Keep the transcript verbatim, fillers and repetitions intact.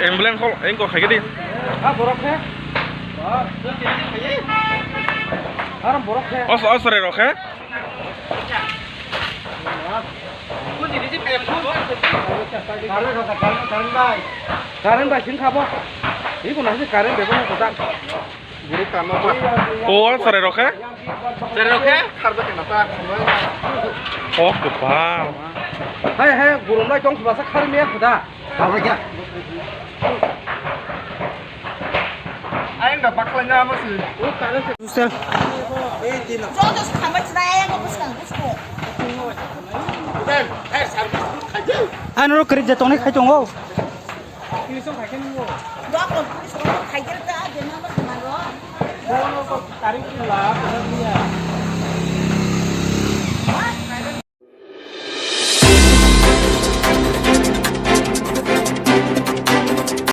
Ambulance call, engko khaikhe di. Ha, borok khe? Aram borok khe? Os, os, re rokhe? Current bai sing khabo. Ibo nang se current bebo na kotak. O, sare rokhe? Sare rokhe? O, kopal. Hai, hai, gurumlai tong subasa khar miya khuda. Ayang da bakla nya mo si. Sel. Joto se khambai sinai, ayang ko buskang, buskang. Ano kri jatoni khai tongo. Dok, dok, police rok khaikhe ta, je number tuma rok.